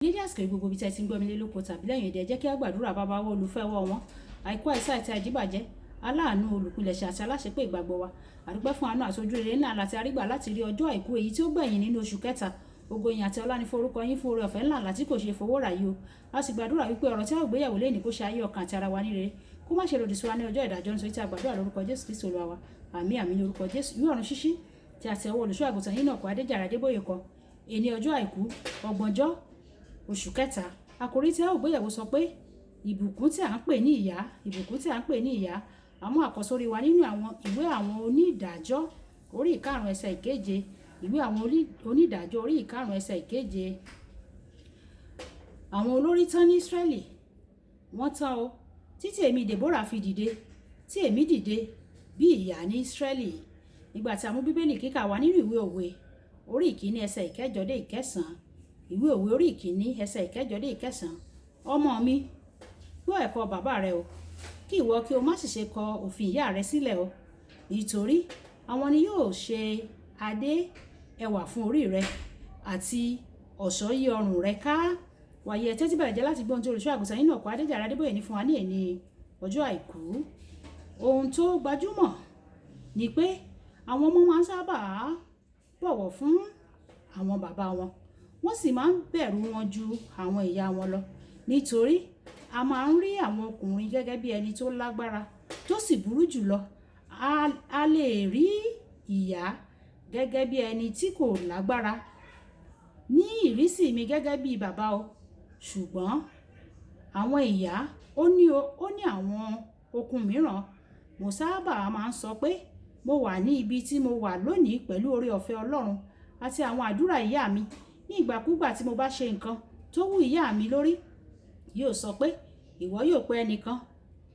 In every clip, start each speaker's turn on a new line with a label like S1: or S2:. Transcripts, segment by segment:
S1: Dédé àsìkò yìí gbogbo ibi tí ẹ ti ń gbọ́ mi lé lóko tàbí lẹ́yìn èdè, ẹ jẹ́ kí a gbàdúrà. Bàbá wa olùfẹ́ wọ́ wọn, àìkú, àìsàn àti àìdíbàjẹ́, aláàánú, olùpilẹ̀ṣẹ̀ àti aláṣepé ìgbàgbọ́ wa. Àdúpẹ́ fún àánú àti ojú rere ńlá láti arígbà láti rí ọjọ́ àìkú èyí tí ó gbẹ̀yìn nínú oṣù kẹta. Ògo, ìyìn àti ọlá ní forúkọ yín fún oore ọ̀fẹ́ ńlá láti kò ṣe fowó rà yìí o. A sì gbàdúrà wípé ọ̀rọ̀ tí a ó gbéyẹ̀wò lénìí kó ṣe ayé ọkàn àti ara wa ní rere, kó má ṣe lòdì sí wa ní ọjọ́ ìdájọ́, nítorí tí a gbàdúrà lórúkọ Jésù Kristi Olúwa wa. Àmín, àmín ní orúkọ Jésù. Ìwé Ọ̀run Ṣíṣí tí a ti ọwọ́ olùṣọ́ àgùntàn yín náà kọ, Adéjàre Adébóyè kọ. Èní ọjọ́ àìkú, 30 oṣù kẹta, àkòrí tí a ó gbéyẹ̀wò sọ pé ìbùkún tí à ń pè ní ìyá, ìbùkún tí à ń pè ní ìyá. Àmú àkọ́sórí wa nínú àwọn ìwé àwọn onídàájọ́ orí 5 ẹsẹ̀ 7. Ìwé àwọn onídàájọ́ orí 5 ẹsẹ̀ 7. Àwọn olórí tán ní Ísírẹ́lì, wọ́n tán o, títí èmi Deborah fi dìde, tí èmi dìde bí ìyá ní Ísírẹ́lì. Nígbà tí a mú Bíbélì kíkà wá nínú ìwé Òwe orí 1 ẹsẹ̀ 8 dé 9. Ìwé Òwe orí 1 ẹsẹ̀ 8 dé 9. Ọmọ mi, gbọ́ ẹ̀kọ́ bàbá rẹ o, kí ìwọ kí o má sì ṣe kọ òfin ìyá rẹ sílẹ̀ o, nítorí àwọn ni yóò ṣe adé ẹwà fún orí rẹ àti ọ̀ṣọ́ yí ọrùn rẹ ká. Wàyí, ẹ tẹ́tí bẹ̀rẹ̀ jẹ́ láti gbọ́ ohun tí olùṣọ́ àgùntàn yín náà kọ́, Adéjàre Adébóyè, ní fún wa ní èní ọjọ́ àìkú. Ohun tó gbajúmọ̀ ni pé àwọn ọmọ máa ń sábà bọ̀wọ̀ fún àwọn bàbá wọn, wọ́n sì máa ń bẹ̀rù wọn ju àwọn ìyá wọn lọ, nítorí a máa ń rí àwọn ọkùnrin gẹ́gẹ́ bí ẹni tó lágbára tó sì burú jùlọ. A lè rí ìyá gẹ́gẹ́ bí ẹni tí kò lágbára ní ìrísí mi gẹ́gẹ́ bí bàbá o, ṣùgbọ́n àwọn ìyá ó ní àwọn okun mìíràn. Mo sábà máa ń sọ pé mo wà ní ibi tí mo wà lónìí pẹ̀lú oore ọ̀fẹ́ Ọlọ́run àti àwọn àdúrà ìyá mi. Ní ìgbàkúgbà tí mo bá ṣe nǹkan tó wú ìyá mi lórí, yóò sọ pé, "Ìwọ yóò pe ẹnìkan,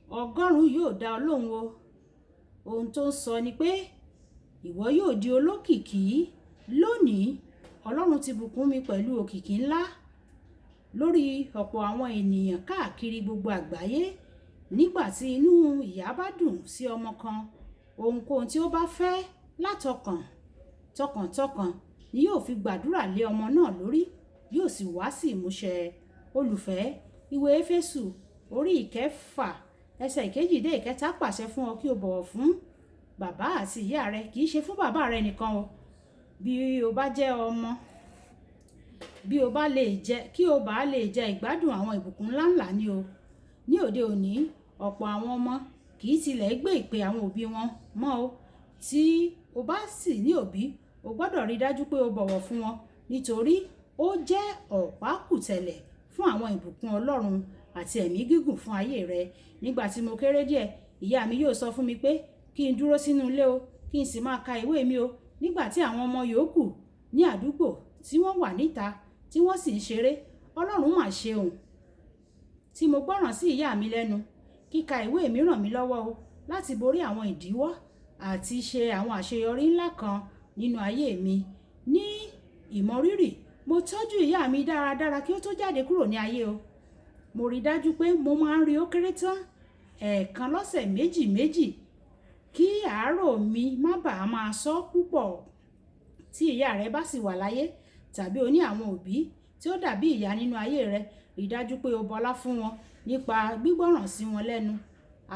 S1: 100 yóò dá ọ lóhùn o." Ohun tó ń sọ ni pé ìwọ yóò di olókìkí. Lónìí, Ọlọ́run ti bùkún mi pẹ̀lú òkìkí ńlá lórí ọ̀pọ̀ àwọn ènìyàn káàkiri gbogbo àgbáyé. Nígbà tí inú ìyá bá dùn sí ọmọ kan, ohunkóhun tí ó bá fẹ́ látọkàn tọkàntọkàn ni yóò fi gbàdúrà lé ọmọ náà lórí, yóò sì wá sí ìmúṣẹ. Olùfẹ́, ìwé Éfésù orí 6 ẹsẹ̀ 2 dé 3 pàṣẹ fún ọ kí o bọ̀wọ̀ fún bàbá àti ìyá rẹ. Kì í ṣe fún bàbá rẹ nìkan o. Bí o bá jẹ́ ọmọ, bí o bá lè jẹ, kí o bá lè jẹ ìgbádùn àwọn ìbùkún ńláńlá ni o. Ní òde òní, ọ̀pọ̀ àwọn ọmọ kì í tilẹ̀ gbé ìpè àwọn òbí wọn mọ́ o. Tí o bá sì ní òbí, o gbọdọ̀ rí dájú pé o bọ̀wọ̀ fún wọn, nítorí ó jẹ́ ọ̀pákùtẹ̀lẹ̀ fún àwọn ìbùkún Ọlọ́run àti ẹ̀mí gígùn fún ayé rẹ. Nígbà tí mo kéré díẹ̀, ìyá mi yóò sọ fún mi pé kí n dúró sínú ilé o, kí n sì máa ka ìwé mi o, nígbà tí àwọn ọmọ yòókù ní àdúgbò tí wọ́n wà níta tí wọ́n sì ń ṣeré. Ọlọ́run mà ṣe òun tí mo gbọ́ràn sí ìyá mi lẹ́nu. Kíka ìwé mi ràn mí lọ́wọ́ o láti borí àwọn ìdíwọ́ àti ṣe àwọn àṣeyọrí ńlá kan nínú ayé mi. Ní ìmọrírì, mo tọ́jú ìyá mi dáradára kí ó tó jáde kúrò ní ayé o. Mo rí dájú pé mo máa ń rí ó kéré tán ẹ̀ẹ̀kan lọ́sẹ̀ méjì méjì kí àárò mi má bàa máa sọ púpọ̀. Tí ìyá rẹ bá sì wà láyé tàbí o ní àwọn òbí tí ó dàbí ìyá nínú ayé rẹ, rí dájú pé o bọlá fún wọn nípa gbígbọ́ràn sí wọn lẹ́nu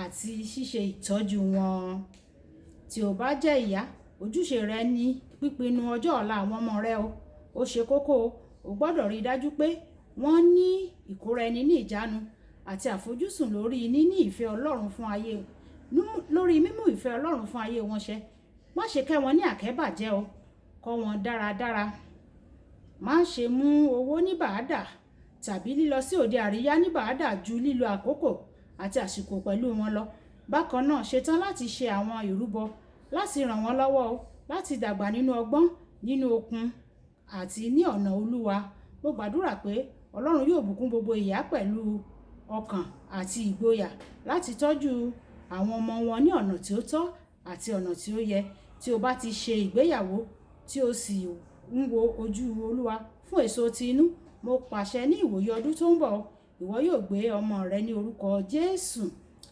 S1: àti ṣíṣe ìtọ́jú wọn. Tí o bá jẹ́ ìyá, ojúṣe rẹ ní pípinnu ọjọ́ ọ̀la àwọn ọmọ rẹ o. Ó ṣe kókó o. O gbọdọ̀ rí dájú pé wọ́n ní ìkóra ẹni ní ìjánu àti àfojúsùn lórí níní ìfẹ́ Ọlọ́run fún ayé, lórí mímú ìfẹ́ Ọlọ́run fún ayé wọn ṣẹ. Má ṣe kẹ́ wọn ní àkẹ́bàjẹ́ o. Kọ́ wọn dáradára. Má ṣe mú owó ní bàádà tàbí lílọ sí òde àríyá ní bàádà ju lílo àkókò àti àsìkò pẹ̀lú wọn lọ. Bákan náà, ṣetán láti ṣe àwọn ìrúbọ láti ràn wọ́n lọ́wọ́ o láti dàgbà nínú ọgbọ́n, nínú okun àti ní ọ̀nà Olúwa. Mo gbàdúrà pé Ọlọ́run yóò bùkún gbogbo ìyá pẹ̀lú ọkàn àti ìgboyà láti tọ́jú àwọn ọmọ wọn ní ọ̀nà tí ó tọ́ àti ọ̀nà tí ó yẹ. Tí o bá ti ṣe ìgbéyàwó tí o sì ń wo ojú Olúwa fún èso ti inú, mo pàṣẹ ní ìwòyí ọdún tó ń bọ̀, ìwọ yóò gbé ọmọ rẹ ní orúkọ Jésù.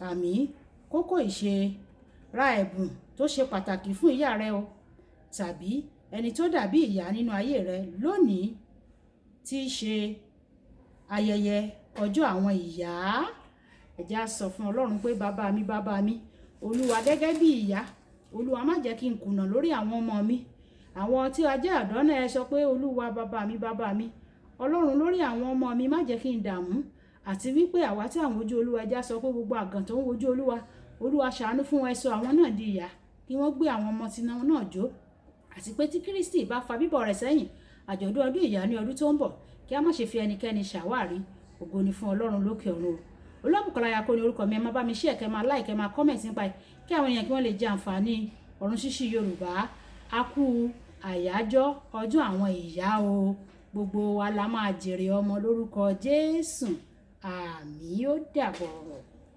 S1: Àmín. Kókó ìṣe: ra ẹ̀bùn tó ṣe pàtàkì fún ìyá rẹ o tàbí ẹni tó dàbí ìyá nínú ayé rẹ lónìí tí í ṣe ayẹyẹ ọjọ́ àwọn ìyá. Ẹ jẹ́ á sọ fún Ọlọ́run pé bàbá mi, bàbá mi, Olúwa, gẹ́gẹ́ bí ìyá, Olúwa, má jẹ́ kí n kùnà lórí àwọn ọmọ mi. Àwọn tí a jẹ́ ọ̀dọ́ náà, ẹ sọ pé Olúwa, bàbá mi, bàbá mi, Ọlọ́run, lórí àwọn ọmọ mi, má jẹ́ kí n dààmú. Àti wípé àwa tí àwọn ojú Olúwa, ẹ jẹ́ á sọ pé gbogbo àgàn tó ń wojú Olúwa, Olúwa ṣàánú fún wọn, ẹ sọ àwọn náà di ìyá, kí wọ́n gbé àwọn ọmọ tiwọn náà jó. Àti pé tí Kristi bá fa bíbọ̀ rẹ̀ sẹ́yìn, àjọ̀dún ọdún ìyá ní ọdún tó ń bọ̀, kí a má ṣe fi ẹnikẹ́ni ṣàwárí. Ògo ni fún Ọlọ́run lókè ọ̀run o. Olúwabùkọ́lá Ayako ní orúkọ mi. Ẹ máa bá mi share, kẹ́ máa like, kẹ́ máa comment nípa ẹ̀, kí àwọn èèyàn kí wọ́n lè jẹ àǹfààní ọ̀run ṣíṣí Yorùbá. A kú àyájọ́ ọjọ́ àwọn ìyá o. Gbogbo wa la máa jèrè ọmọ lórúkọ Jésù. Àmín. Ó dàbọ̀.